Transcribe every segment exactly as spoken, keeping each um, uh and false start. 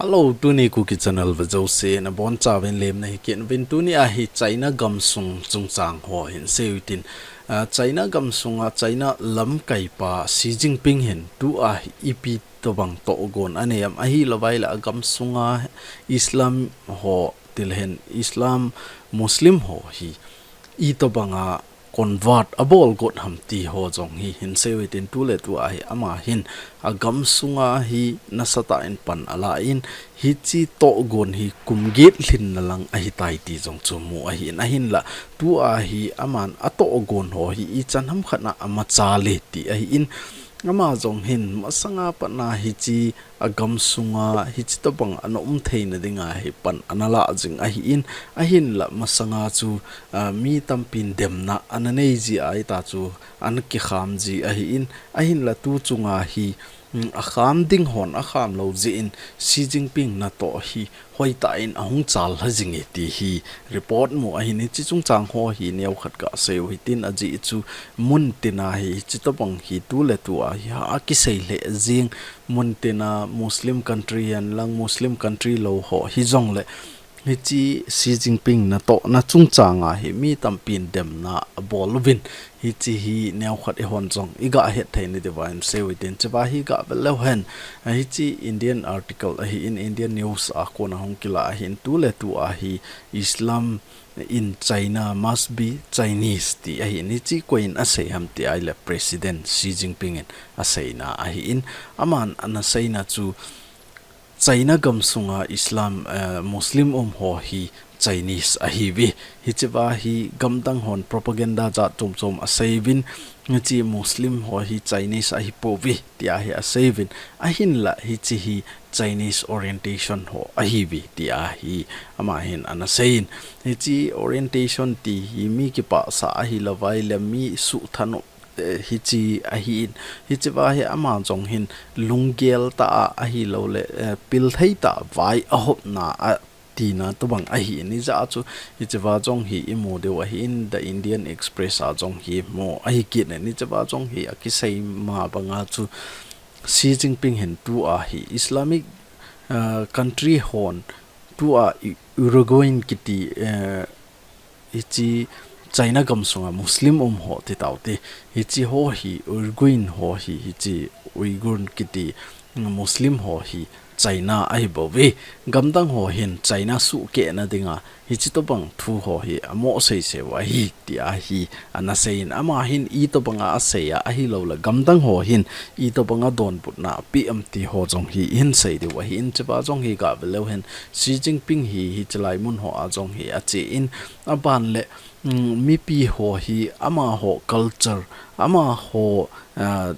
Hello, tuni Kuki Channel vea jouse nabonchauvin lemna hi kit uvin. Tuni a hi China gamsung chungchang ho hin seiyu hitin. Ah, China gamsunga China lamkaipa Xi Jinping hin tua hi ipi tobang tohgon anei em, ahilouvleh agamsunga Islam ho tilehen Islam Muslim ho hi itobanga convert abol got ham ti ho jong hi hin seiyu hitin. Tuletua hi ama hin agamsunga hi nasatah in pan alan, hiche tohgon hi kum get lhinna lang ahitai ti jong chu mu ahin, ahinla tua hi aman atohgon ho hi ichan ham khatna amachal e ti ahin. Ama jong hin masanga patna hiche agamsunga hiche tobang ana um theina dinga hi pan ana lah jing ahin, ahinla masanga chu, ah, mi tampin demna ana nei jia ahita chu ana kikham ji ahin, ahinla tu chunga hi, mm, akham ding hon akham lou jeh in Xi Jinping natoh hi hoitah in ahung chal lha jing e ti hi report mu ahin, hiche chungchang ho hi neokhat kaseiyu hitin, ajeh chu muntina hi hiche tobang hi tuletua hi akisei lheh jing, muntina Muslim country hihen lang Muslim country lou ho hijongle hiche Xi Jinping natohna chungchanga hi mi tampin demna abol uvin, hiche hi neokhat eihon jong iga hetthei nadiuva hin seiyu hitin. Chua hi gavel leuhen, hiche Indian article ahin, Indian news a kona hung kilah ahin, tuletua hi Islam in China must be Chinese ti ahin, hiche koiyin asei ham ti ahileh President Xi Jinping in aseina ahin, aman ana seina chu China gamsunga Islam, eh, Muslim um ho hi Chinese ahiuve. Hichea hi gamdang hon propaganda jat chom chom aseiuvin, hiche Muslim ho hi Chinese ahipouve tia hi aseiuvin, ahinla hiche hi Chinese orientation ho ahiuve tia hi ama hin ana seiyin. Hiche orientation ti hi mi kipahsa ahilouvleh mi suhthanop, eh, hiche ahin, hichea hi ama jong hin lunggel tah a ahilouleh, eh, pilthei tah vai ahopna a tina tobang ahin, hijeh a chu hichea jong hi imu diu ahin, The Indian Express a jong hi mu ahi kit in, hichea jong hi akisei ma banga chu Xi Jinping hin tua hi Islamic, eh, country hon tua I-, Uighur kiti, eh, hiche China gamsunga Muslim um ho ti taute. Hiche ho hi Uighur ho hi, hiche Uighur kiti Muslim ho hi China ahibouve. Gamdang ho hin China suhkehna dinga hiche tobang thu ho hi amo seiseu ahi tia hi ana seiyin. Ama hin itobanga asei a ahilouleh gamdang ho hin itobanga donbutna apeh am ti ho jong hi ihin sei diu ahin, chua jong hi gavel leuhen Xi Jinping hi hiche lai mun ho a jong hi achen, aban le, mm, mipi ho hi amaho culture, amaho, ah,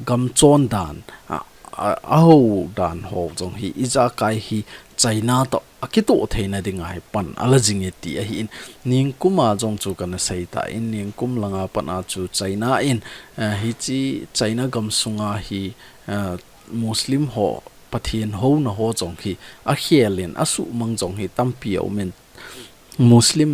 gamchon dan, a, a, aho dan ho jong hi ijakai hi China toh akitoh theina dinga hi pan ala jing e ti ahin, ningkuma jong chu kana seitan, ningkum langa pat a chu China in, eh, hiche China gamsunga hi, eh, Muslim ho Pathen houna ho jong hi akhel in, asuhmang jong hi tampi aumin, Muslim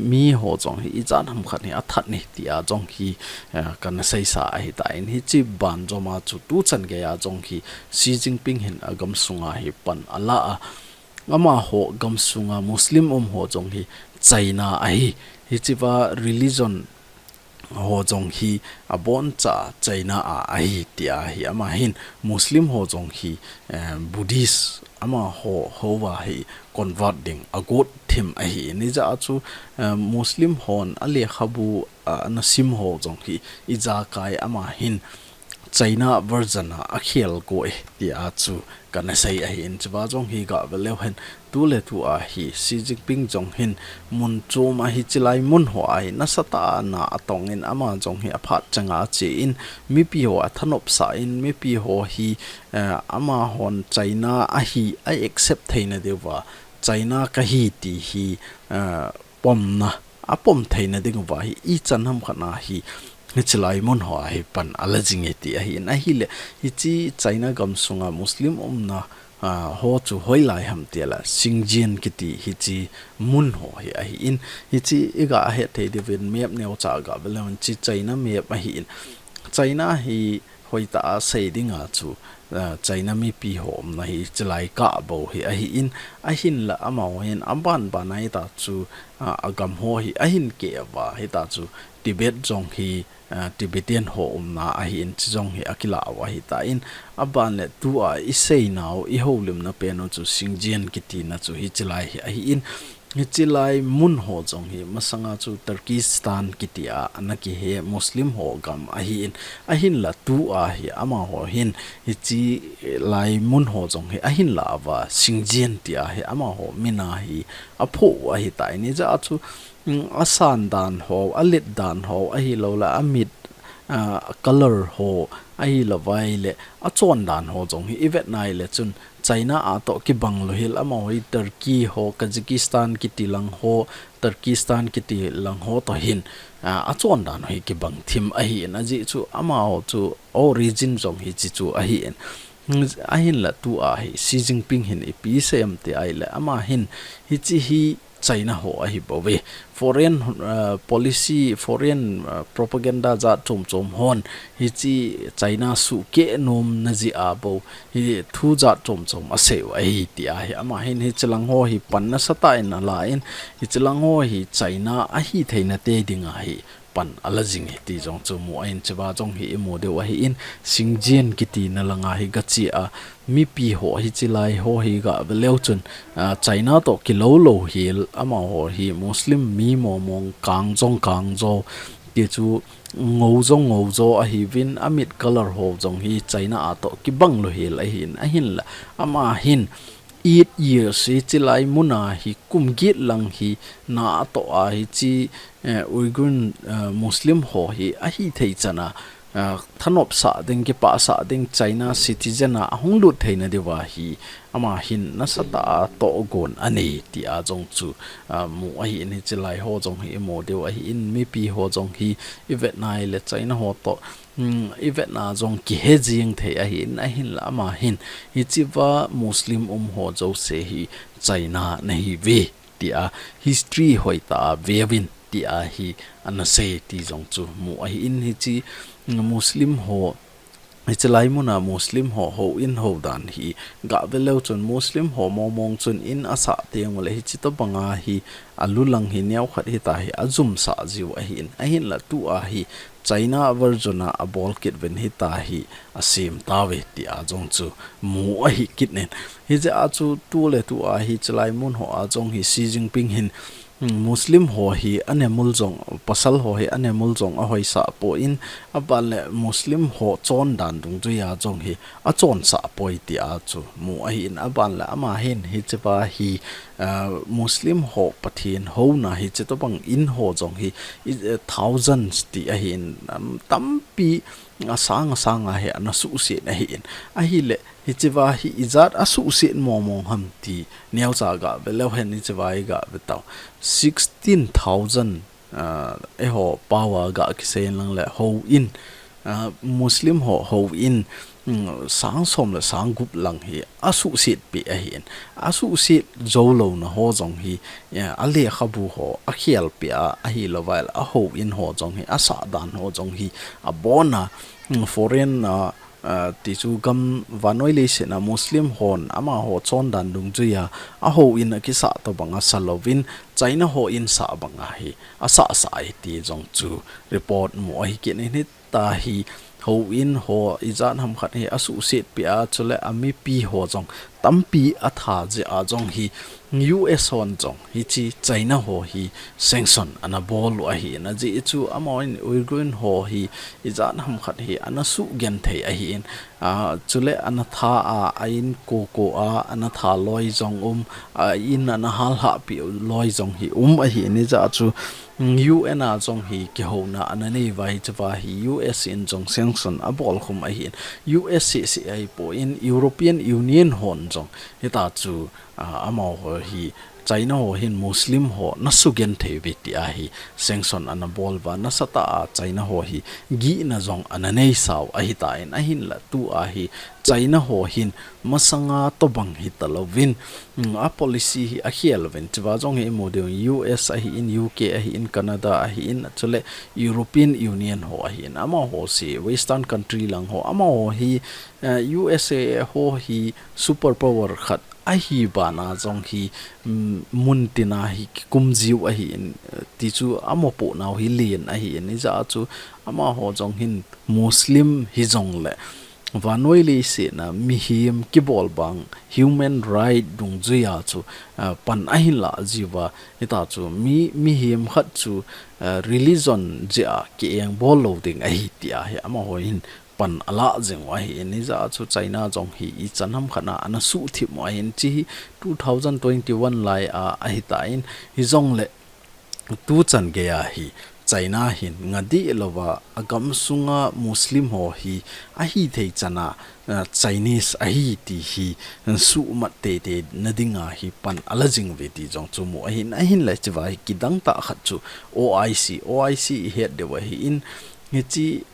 mi ho jong hi ijat ham khat hi athat e tia jong hi, eh, kana seisa ahitan, hiche ban joma chu tuchan geiya jong hi Xi Jinping hin agamsunga hi pan ala a, amaho gamsunga Muslim um ho jong hi China ahi. Hichea religion ho jong hi aboncha China a ahi tia hi ama hin, Muslim ho jong hi, eh, Buddhist amaho hoa hi convert ding agot thim ahin, hijeh a chu, eh, Muslim hon alekhabu, ah, ana sim ho jong hi ijakai ama hin China version a akhel go e tia chu kana sei ahin, chua jong hi gavel leuhen tuletua hi Xi Jinping jong hin mun chom a hiche lai mun ho a hi nasatah a na atongin ama jong hi aphat changa achen, mipi ho athanopsah in, mipi ho hi, eh, amahon China ahi a accept theina diuva China kahi ti hi, eh, pomna, apom theina dinguva hi ichan ham khat a hi hiche lai mun ho a hi pan ala jing e ti ahin, ahile hiche China gamsunga Muslim umna, ah, ho chu hoilai ham tileh Xinjiang kiti hiche mun ho hi ahin, hiche iga hetthei diuvin map neocha gavel leuhen hiche China map ahin, China hi hoitah a sei dinga chu, ah, China mipi ho umna hi chilai kah bou hi ahin, ahinla amaho hin aban ban a hita chu, ah, agam ho hi ahin keh uva, hita chu Tibet jong hi, ah, Tibetan ho umna ahin, chi jong hi akilah uva ahitan, aban le tua isei nau, ihoulimna pen u chu Xinjiang kitina chu hichilai hi ahin, hichilai mun ho jong hi masanga chu Turkistan kitia ana kihe Muslim ho gam ahin, ahinla tua hi amaho hin hichilai mun ho jong hi ahin lah uva, Xinjiang tia hi amaho mina hi aphoh u ahitan, hijeh a chu, mm, asan dan ho, alet dan ho, ahilouleh amit, ah, color ho, ahilouleh achon dan ho jong hi ivet nai le chun China a toh kibang louhel, amaho hi Turkey ho, Kazakhstan kiti lang ho, Turkistan kiti lang ho toh hin, ah, achon dan ho hi kibang thim ahin, ajeh chu amaho chu origin jong hichi chu ahin. Ahinla tua hi Xi Jinping hin ipi asei em ti ahile, ama hin hichi hi China ho ahi bouve. Foreign, ah, policy, foreign, ah, propaganda jat chom chom hon hichi China sukeh nomna jeh a bou hi thu jat chom chom asei u ahi tia hi, ama hin hichilang ho hi pan nasatah in alan, hichilang ho hi China ahitheina te dinga hi pan ala jing e ti jong chu mu ahin, hichea jong hi imu diu ahin, Xinjiang kitina langa hi gache a, mipi ho hichilai ho hi gave leu chun, ah, China toh kilou louhel, amaho hi Muslim mi momong, kang jong kang jo, ti chu ngou jong ngou jo ahiuvin, amit color ho jong hi China a toh kibang louhel ahin, ahinla ama hin eight years hichilai muna hi kum get lang hi na atoh a hichi, eh, Uyghur, eh, Muslim ho hi ahithei chan a, ah, thanop sah ding, kipah sah ding, China citizen a ahung lut theina diuva hi ama hin nasatah a tohgon anei tia jong chu, ah, mu ahin, hichilai ho jong hi imu diu ahin, mipi ho jong hi ivet nai le China ho toh, hmm, ivet na jong kihe jing thei ahin, ahinla ama hin hichea Muslim um ho jouse hi China nahiuve tia history hoitah a veuvin tia hi ana sei ti jong chu mu ahin, hichi Muslim ho, hichilai muna Muslim ho houin hou dan hi gave leu chun Muslim ho momong chun in asah teng uleh hichi tobanga hi alu lang hi neokhat hita hi ajumsah jiu ahin, ahinla tua hi China version a abol kit uvin hita hi asem tauve tia jong chu mu ahi kit in. Hijeh a chu tuletua hichilai mun ho a jong hi Xi Jinping hin, hmm, Muslim ho hi anemul jong, pasal ho hi anemul jong ahoisah poi, aban le Muslim ho chondan dungjuia jong hi achonsah poi tia chu mu ahin, aban le ama hin hichea hi, ah, Muslim ho Pathen houna hichi tobang in ho jong hi, i, eh, thousands ti ahin, um, tampi asang asang a hi ana suhset ahin, ahile hichea hi ijat asuhset momong ham ti neocha gave leu hen, hichea hi gave tau. Sixteen thousand, ah, eiho pao a gakisei lang le houin, ah, Muslim ho houin, mm, sang som le sang gup lang hi asuhset peh ahin. Asuhset jou louna ho jong hi, eh, alekhabu ho akhel peh a, ahilouleh ahouin ho jong hi, asah dan ho jong hi abon a, mm, foreign a, ah, ti chu gam vannoi leiset a Muslim hon amaho chondan dungjuia ahouin akisah tobang asa louvin, China houin sah banga hi asah sah e ti jong chu report mu ahi kit in, hita hi houin ho ijat ham khat hi asuhset peh a, chule amipi ho jong tampi atha jeh a jong hi U S hon jong hichi China ho hi sanction ana bol u ahin, ajeh chu amahon Uyghur ho hi ijat ham khat hi ana suhgenthei ahin, ah, chule ana tha a, a in koko a ana tha loi jong um, a in ana halhah peh loi jong hi um ahin, hijeh a chu, mm, U N a jong hi kihouna ana nei uva, hichea hi U S in jong sanction abolkhum ahin, U S seh seh ahipoi, European Union hon jong hita chu, ah, amaho hi China ho hin Muslim ho ana sugenthei uve tia hi sanction ana bol uva, nasatah a China ho hi gihna jong ana neisau ahitan, ahinla tua hi China ho hin masanga tobang hitalouvin, mm, a policy hi akhel uvin, chuva jong hi imu diu, U S ahin, U K ahin, Canada ahin, chule European Union ho ahin, amaho si Western country lang ho, amaho hi, eh, U S A ho hi superpower khat ahi bana jong hi, mm, muntina hi kikum jiu ahin, eh, tichu amopohnau hi len ahin, ijeh chu amaho jong hin Muslim hijongle vannoi leiset a mihem kibol bang human right dungjuia chu, ah, pan ahin lah jiuva, hitachu mi, mihem khat chu, ah, religion jeh a kiengbol lou ding ahi tia hi amaho hin pan alah jing u ahin, ijeh chu China jong hi ichan ham khat a ana suhthip u ahin, hiche hi two thousand twenty-one lai a ahitan, hijongle tuchan geiya hi China hin ngah deh louva agamsunga Muslim ho hi ahithei chan a, ah, Chinese ahi ti hi suhmat teitei na dinga hi pan ala jing uve ti jong chu mu ahin, ahinla hichea hi kidang tah khat chu O I C, O I C ihet diu ahin, hiche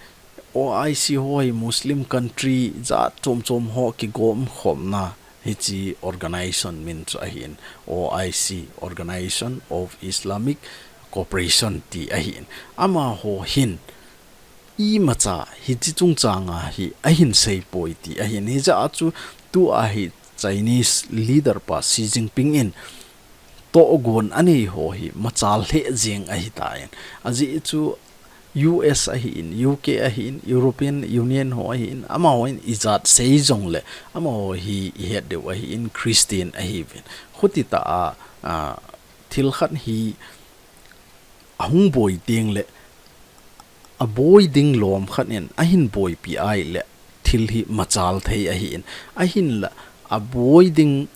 O I C ho hi Muslim country jat chom chom ho kigomkhomna hiche organization min chu ahin, O I C, Organization of Islamic Cooperation ti ahin. Amaho hin imacha hiche chungchanga hi ahin seipoi ti ahin. Hijeh chu tua hi Chinese leader pa Xi Jinping in tohgon anei ho hi machal lheh jeng ahitan. Ajeh chu U S ahin, U K ahin, European Union ho ahin, amaho in ijat sei jongle, amaho hi ihet diu ahin, Christian ahiuvin. Chuti tah a, ah, thil khat hi ahung boi tengle, aboi ding lom khat in ahin boipi ahile, thil hi machal thei ahin. Ahinla, aboi ding,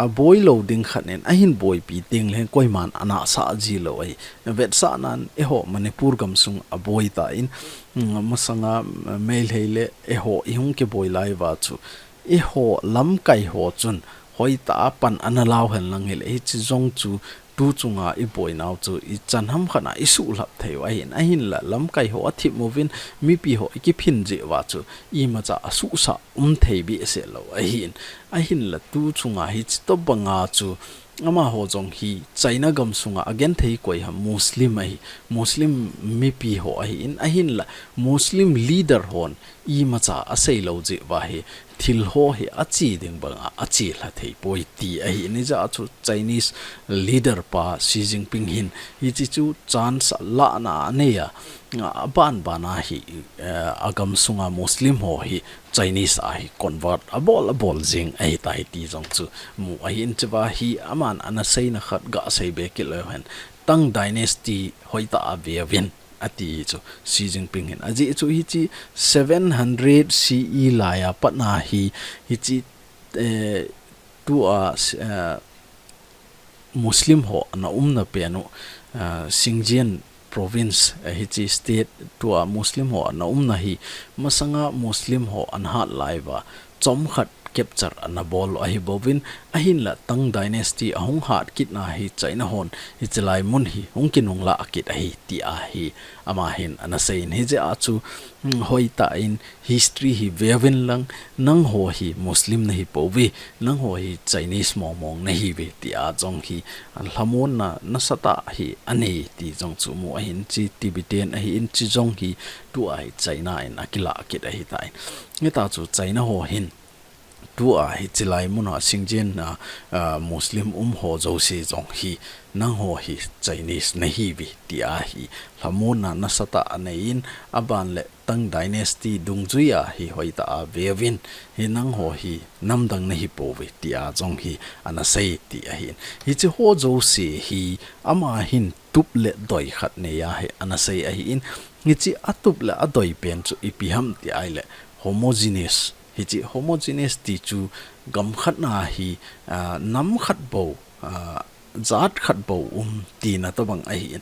aboi lou ding khat in ahin boipi tengle, koiman ana sah ji lou ahi. Vetsahnan, eiho Manipur gamsung aboi tan, mm, masanga, mm, Meitei le eiho ihung kiboi lai uva chu, eiho lamkai ho chun hoitah a pan ana lau henlang hile, hiche jong chu tu chunga iboinau chu ichan ham khat a isuhlhap thei u ahin, ahinla lamkai ho athip uvin, mipi ho ikiphin jeh uva chu imacha asuhsah um thei behseh lou ahin, ahinla tu chunga hiche tobanga chu amaho jong hi China gamsunga agenthei koi ham, Muslim ahi, Muslim mipi ho ahin, ahinla Muslim leader hon imacha asei lou jeh uva hi thil ho hi ache ding banga ache lha thei poi ti ahin, hijeh chu Chinese leader pa Xi Jinping hin hiche chu chance alahna anei a, aban bana hi, eh, agamsunga Muslim ho hi Chinese a hi convert abol abol jeng ahitai ti jong chu mu ahin, hichea hi aman ana seina khat gasei be kit leu hen, Tang Dynasty hoitah a veuvin ati chu Xi Jinping hin. Ajeh chu hiche seven hundred C E laiya patna hi, hiche, eh, tua, eh, Muslim ho ana umna pen u, eh, Xinjiang province, eh, hiche state tua Muslim ho ana umna hi, masanga Muslim ho ana hat lai uva, chomkhat capture ana bol u ahi bouvin, ahinla Tang Dynasty ahung hat kitna hi China hon hiche lai mun hi hung kinunglah kit ahi tia hi ama hin ana seiyin, hijeh a chu, hmm, hoitah in history hi veuvin lang, nangho hi Muslim nahi pouve, nangho hi Chinese mongmong nahiuve tia jong hi lhamonna nasatah hi anei ti jong chu mu ahin, hiche Tibetan ahin, hiche jong hi tua hi China in akilah kit ahitan. Hita chu China ho hin tua hiche lai muna Xinjiang a, a, Muslim um ho jouse jong hi, nangho hi Chinese nahiuve tia hi lhamonna nasatah aneiyin, aban le Tang Dynasty dungjuiya hi hoitah a veuvin, hi nangho hi namdang nahi pouve tia jong hi ana sei ti ahin. Hiche ho jouse hi ama hin tup le doi khat neiya hi ana sei ahin, hiche atup le adoi pen chu ipi ham ti ahile homogeneous. Hiche homogeneous ti chu gam khat na hi, ah, nam khat bou, ah, jat khat bou um tina tobang ahin.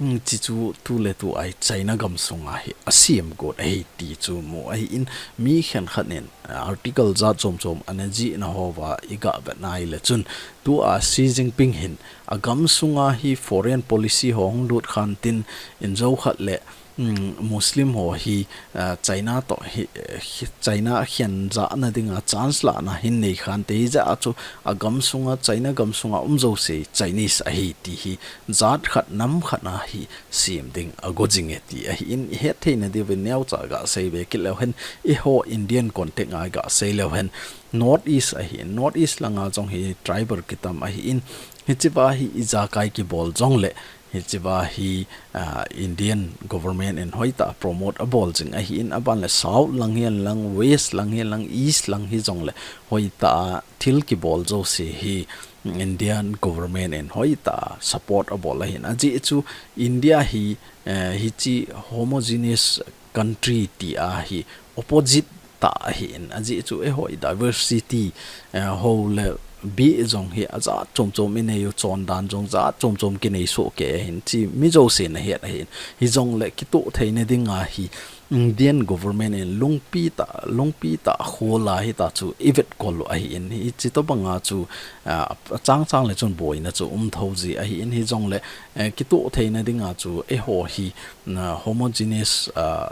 Hiche chu tuletu a hi China gamsunga hi asem got ahi ti chu mu ahin, mi khenkhat in article jat chom chom ana jihna hoa i gahvet na ahile chun, tua Xi Jinping hin agamsunga hi foreign policy ho hung lut khan tin, in jo khat le, um, Muslim ho hi, uh, China to hi, eh, hi-, China khen jana dinga chance lana hin nei khan te, hijeh a chu agamsunga, China gamsunga um jouse Chinese ahi ti hi jat khat nam khat na hi sem ding ago jing e ti ahin, i hetthei nadiuvin neocha gasei ve kit leu hen, eiho Indian context a gasei leu hen, North East ahin, North East langa jong hi tribal kitam ahin, hichea hi ijakai kibol jongle, hichea hi, ah, Indian government in hoitah promote abol jing ahin, aban le South lang hihen lang, West lang hihen lang, East lang hijongle, hoitah thil kibol jouse hi Indian government in hoitah support abol ahin. Ajeh chu India hi, eh, hiche homogeneous country tia hi opposite tah ahin. Ajeh chu eiho i diversity, eh, ho le beh jong hi ajat chom chom inei u, chondan jong jat chom chom kinei soh kei ahin, hiche mi jousen ahet ahin. Hijongle kitoh theina dinga hi Indian government in lungpi tah, lungpi tah khol a hitia chu i vetkol u ahin, hiche tobanga chu, ah, achang chang le chun boina chu um thou ji ahin, hijongle, eh, kitoh theina dinga chu eiho hi, ah, homogeneous, ah,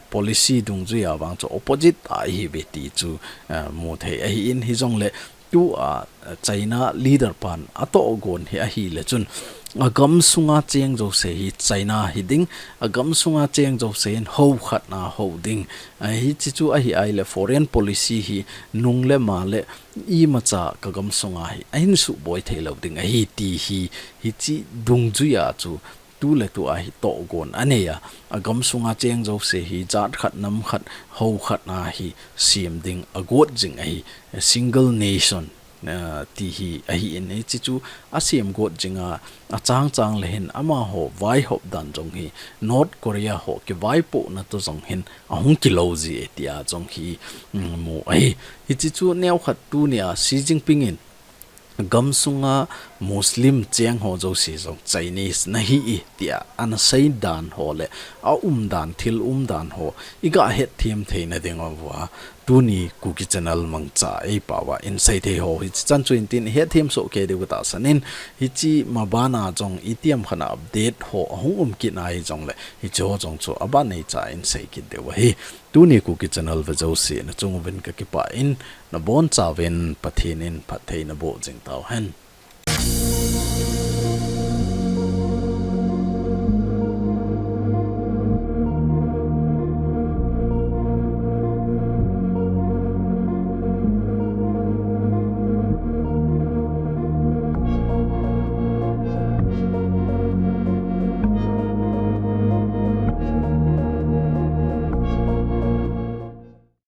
policy dungjuia vang chu opposite a ihiuve ti chu, ah, mu thei ahin, hijongle, tua, eh, China leader pan atohgon hi ahile chun, agamsunga cheng jouse hi China hiding, agamsunga cheng jouse hin hou khat na hou ding. Ah, hiche chu ahi ahile foreign policy hi nung le ma le imacha kagamsunga hi ahin suboi thei lou ding ahi ti hi, hiche dungjuia chu tuletu a hi tohgon anei a, agamsunga cheng jouse hi jat khat nam khat, hou khat na hi sem ding agot jing ahi, single nation, ah, ti hi ahin, hiche chu asem got jinga, achang chang le hin amaho vaihop dan jong hi North Korea ho kivaipohna toh jong hin ahung kilou ji e tia jong hi, um, mu ahi. Hiche chu neokhat tunia Xi Jinping in gamsunga Muslim cheng ho jouse jong Chinese nahi e tia ana sei dan ho le aumdan, thil umdan ho i gahet them theina dinguva tuni Kuki Channel mangcha eipao a in sei thei ho hiche chan chu intin i hethem soh kei diu katahsan in, hiche mabana jong itiham khat a update ho ahung um kit na hijongle hiche ho jong chu aban neicha in sei kit diu ahi. Tuni Kuki Channel ve jouse nachung uvin kakipah in, nabonchauvin Pathen in phatthei naboh jing tauhen.